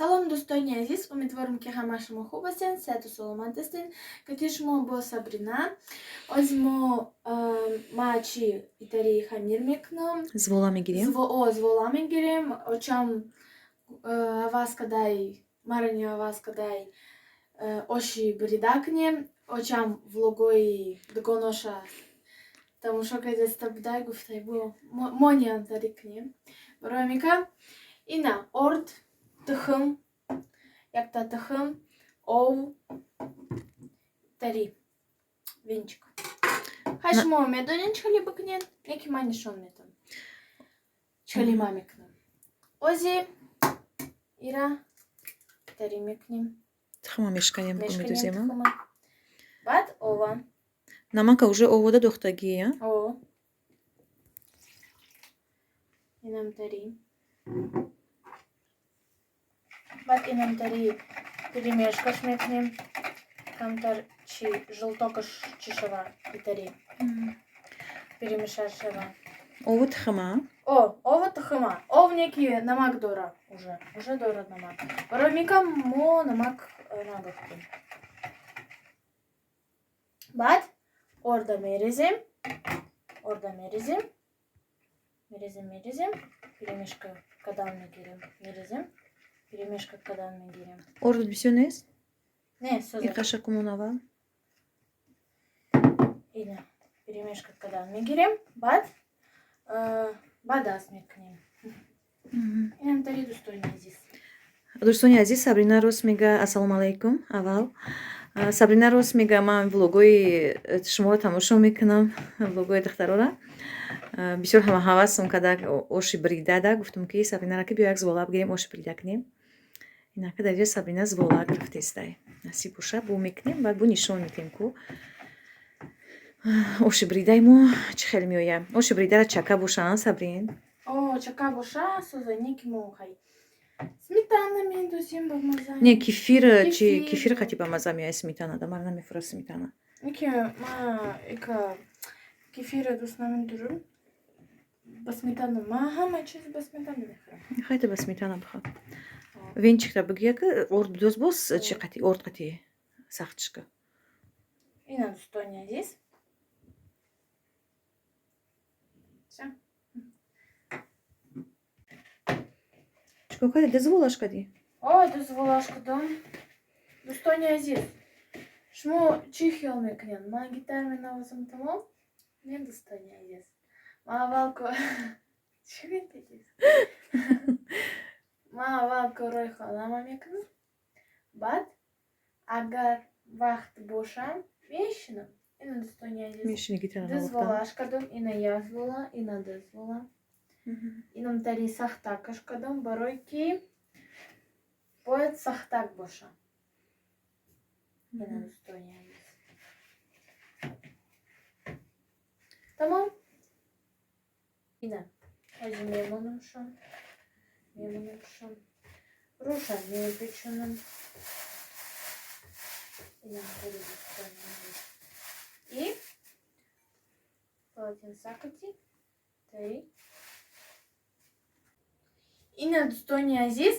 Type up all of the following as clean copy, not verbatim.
Салом, дӯстони азиз, умедворам, ки ҳама шумо хуб ҳастед, сиҳату саломат ҳастед. Кати шумо бо Сабрина. Ози мо ма чи итари хамир мекунам. Звола мегирем. О, звола мегирем. Очам аваз кадай, марани аваз кадай оши бурида кунем. Очам влогои дугоноша тамошо кардеста будай, гуфтай, бо мониам тари кунем. Барои мика ина орд, тухм, якта тухм, ов, тари венчик. Хай, шумо медонед, чӣ хеле бикунед, яки ман нишон метам, чӣ хеле ман мекунам. Ози ира тари мекунем. Тухма мешканем. Мешканем. Медузем. Тухма, баъд ова. Намака уже овода дохтагӣ, а? О, инам тари, баъд инам тари перемешкаш мекунем, камтар чи желтокаш чи шава, итари перемешаш шава. Ову тухма. О, ова, тухма, ов неки намак дора, уже дорад намак. Барои мика мо намак надохтем. Баъд орда мерезем, орда мерезем, мерезем, мерезем, перемешка кадан мегирем, мерезем, перемешка кадан мегирем. Ордот бисёр нест? Не, соза. Иқаша кумон аввал. Ина перемешка кадан мегирем, баъд ба даст мекунем. Инам тари, дӯстони азиз. Дӯстони азиз, Сабрина рост мега. Ассалому алайкум. Аввал Сабрина рост мега, ман влогои шуморо тамошо мекунам, влогои духтарора. Бисёр ҳама ҳавасам када оши бридада. Гуфтам, ки Сабринара, ки биё, як звола бигирем, оши брида кунем. Инака дар ҷо Сабрина звола гирифтестай. Насиб боша, бу мекунем, баъд бу нишон медиҳем, ку оши бридаи мо чӣ хел меояд. Оши бридара чака боша, Сабрин? О, чака боша, соза, неки мо хай сметана мендозем, ба маза. Не, кефир чи? Кефир. Кефир қати ба маза меояд, сметана да мара намефура сметана. Неки ма ика кефира дӯст намедорам. Ба сметана ма ҳама чиз ба сметана мехӯрам. Хайта, ба сметана бихӯр. Венчикра бигия, ки орд бидоз, боз чи қати орд қати сахтишка. Ина, дӯстони азиз. Всё. Чикор кардӣ, дозволаш кардӣ? О, дозволаш кардам. Дӯстони азиз, шумо чӣ хиёл мекунед? Ман гитар менавозам, тамом? Не, дӯстони азиз. Ман аввал чӣ метедед? Ман аввал корҳои хонама мекунам, баъд агар вақт бошам, мешинам. Ина, дӯстони азиз. Мешини гитара навохтан? Дозволаш кардам, ина як звола, ина ду звола. Инам тари сахтакаш кардам, барои ки бояд сахтак боша. Ина, дӯстони азиз. Тамом? Ина. Ҳозир мемонамшон. Мемонамшон. Руша мепечонам. Инам тари, дӯстони азиз. И полотенца кати. Тари. Ина, дӯстони азиз,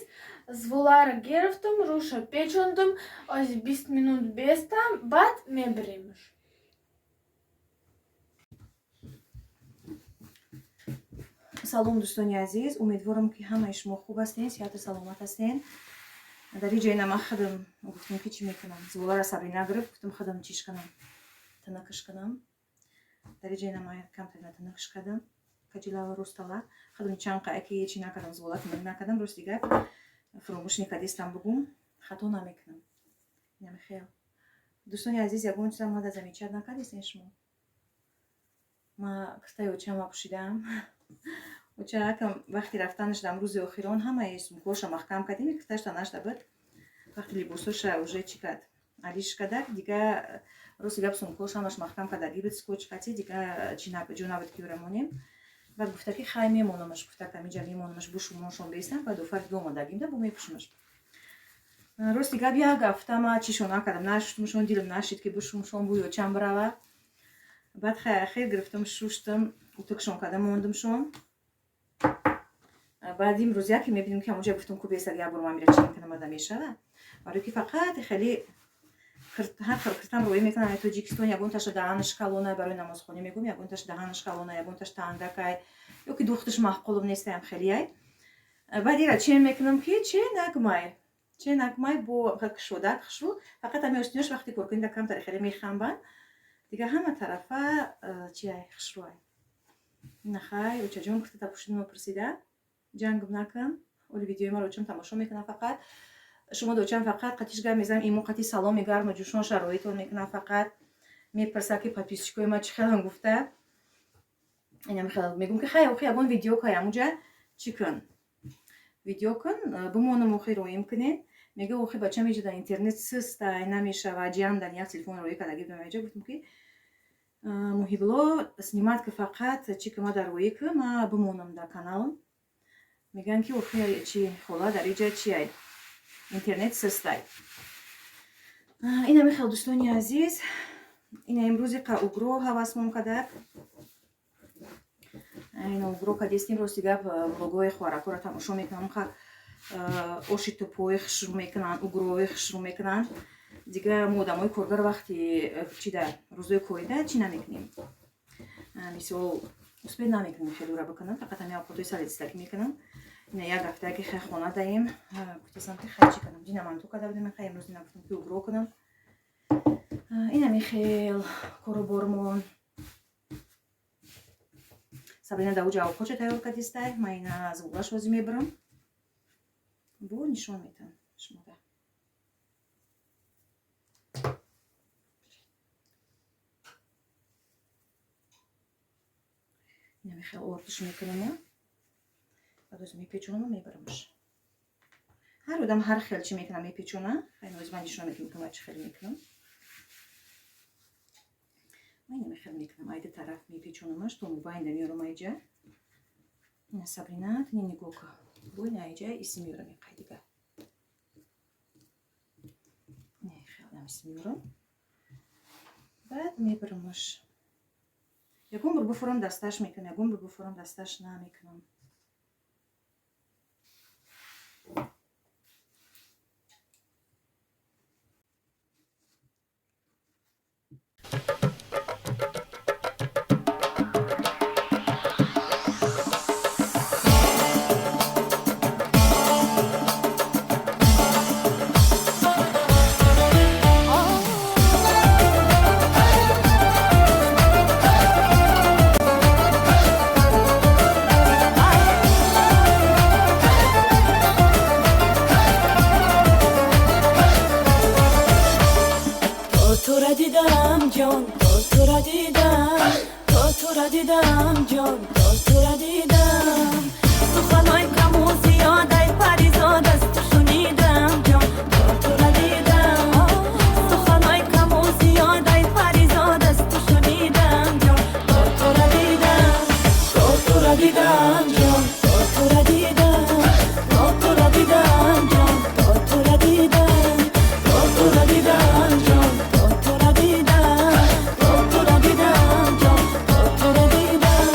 зволара гирифтам, руша печондам, ози 20 минут бестам, баъд мебиремш. Салом, дӯстони азиз, умедворам, ки ҳамаи шумо хуб ҳастед, сиҳату саломат ҳастед. Дар ин ҷои нама худам гуфтам, ки чӣ мекунам. Зволара Сабрина гирифт, гуфтам, худам чиш кунам, тинакш кунам. Дар ин ҷои нама камтар тинакш кардам, каҷилава ростала худам чанд қаяки чӣ накардам, звола тинак накардам. Рости гап, фуромӯш некардистам, бугум, хато намекунам. Инами хел, дӯстони азиз, ягон чизам мада замечать накардистен шумо? Ма киртаи очама пӯшидаам. Оча акам вақти рафтанаш дам рӯзи охирон ҳамаи сумкоша маҳкам кардем, кирташта нашда буд. Вақти либосоша уже чӣ кард, алиш кардак, дига, рости гап, сумкош ҳамаш маҳкам кардаги буд, скотч қати, дига чӣ ҷо набуд, ки ёра монем. Баъд гуфта, ки хай, мемонамаш, гуфта, камиҷа мемонамаш, бушумоншон бестам, баъд офар дига омадагим да бу мепӯшумаш. Рости гап, як ҳафта ма чишон накардам, нашуштумшон, дилам нашид, ки бушумшон, бу ёчам бирава. Баъд хай, ахир гирифтам, шуштам, утукшон карда мондумшон. Баъд имрӯз яке мебинем, ки ҳамонҷа гуфтум, ку бесаг як бор ман мира чӣ мекунам, ада мешава. Барои ки фақат хеле ҳар хел киртам роӣ мекунам. Тоҷикистон ягонташа даҳанаш калона, барои намозхонӣ мегӯм, ягонташ даҳанаш калона, ягонташ тангакай, ё ки духташ маъқулам нестаям, хелияй. Баъд ира чен мекунам, ки ченакмай, ченакмай бо кушодак хушрӯ, фақат ҳами остинош вақти коркунӣ да камтаре хеле мехамбанд, дига ҳама тарафа чиай, хушрӯай. Нахай, очаҷон, куртата пӯшидима пурсида, ҷангм накун. Оли видеои маро очам тамошо мекунам, фақат шумо дочам фақат қатиш гап мезанам, имо қати саломи гарму ҷӯшон шароитон мекунам, фақат мепурса, ки подписчикои ма чӣ хелам гуфта. Инам хел мегӯм, ки хай, охи ягон видео кай, амуҷа чӣ кун, видео кун, бимонам, охи роим кунед. Мега, охи бачам, иҷа дар интернет систай, намешава, ҷиам дар як телефон роӣ кардаги будам. Иҷа гуфтам, ки Муҳибло снимать ки, фақат чӣ ки ма дар роӣ ки ма бимонам дар каналам. Мегӯянд, ки охи чи хола, дар иҷа чи ай, интернет систай. Инами хел, дӯстони азиз, ина имрӯзи қа угро ҳавасмон кадак, ина угро кадестим. Рости гап, влогҳои хоҳаракоро тамошо мекунам, қа оши тупои хушрӯ мекунанд, угрои хушрӯ мекунанд. Дига мо одамои коргар вақти чида, рӯзои корида чӣ намекунем, мисол, успеть намекунем хелура бикунам, фақат ҳами авқотои сари мекунам. Ина як ҳафта ки хай хона даем, гуфтасам, ки хай чӣ кунам, дина манту карда будем, хай имрӯз ина гуфтам, ки угро кунам. Инами хел корубормон. Сабрина да уҷа авқотша тайёр кардистай, ман ина аз гулаш ҳозир мебарам, бо нишон метам шумода. Инами хел ордуш мекунам, баъд оз мепечонаму мебарамаш. Ҳар одам ҳар хел чӣ мекунам, мепечона. Хайноз ман нишон метам, ки ман чӣ хел мекунам. Ман инами хел мекунам, айда тараф мепечонамаш, то мубайнда меёрам айҷа. Ина, Сабрина, тини нигоҳ ка, бо ина айҷа иси меёрам, иқай дига хел иси меёрам, баъд мебарамаш. Ягон бор буфурам, дасташ мекунам, ягон бор буфурам, дасташ намекунам. Тура дидам, ҷон, то тура дидам, то тура дидам, ҷон, то тура дидам. Суханои каму зиёдай паризод аз ту шунидам, ҷон, то тура дидам. Суханои каму зиёдай паризод аз ту шунидам, ҷон, то тура дидам, то тура дидам, ҷон, то тура дидам, то тура дидам, ҷон, то тура дидам, то тура дидам, ҷон, то тура дидам, то тура дидам, ҷон, то тура дидам.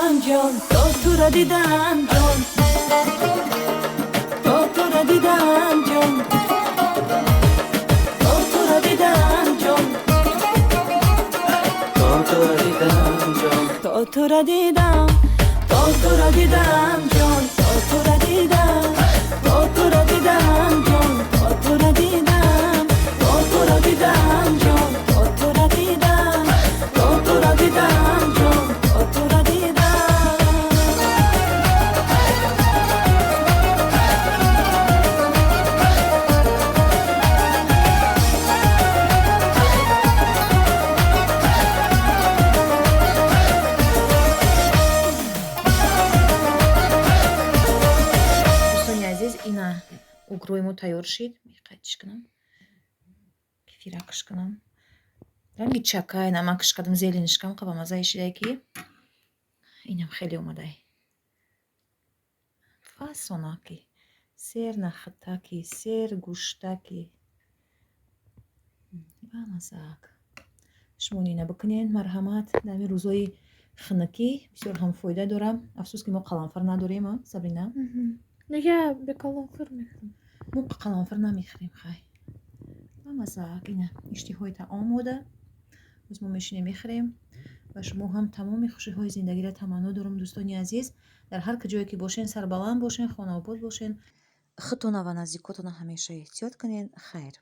Дидам, ҷон, то туро дидам, ҷон, то туро дидам, ҷон, то туро дидам, ҷон. То туро дидам, ҷон. То туро дидам, то туро дидам, ҷон, то туро дидам, то туро дидам, ҷон, то туро дидам, то туро дидам, ҷон, то туро дидам, то туро дидам, ҷон, то туро дидам. Дӯстони азиз, ина угрои мо тайёр шид. Меқайдиш кунам, кефиракш кунам. Ранги чакай намакш кардам, зеленишкам қа ба маззаи шидай, ки инам хеле омадай. Фасонаки сер нахтаки, сер гӯштаки, ба маззаак. Шумо нина бикунед, марҳамат. Дар ҳамин рӯзҳои хунукӣ бисёр ҳам фоида дорам. Афсӯс, ки мо қаламфур надорем, а, Сабрина? Ну, я бе калонфур мехӯрам. Мо қаламфур намехӯрем. Хай, ба маззаак. Ина иштиҳои таом омода. Боз мо мешинем, мехӯрем. Ва шумо ҳам тамоми хушиҳои зиндагиро таманно дорам, дӯстони азиз. Дар ҳар куҷое ки бошен, сарбаланд бошен, хонаобод бошен. Худтона ва наздикотона ҳамеша эҳтиёт кунед. Хайр.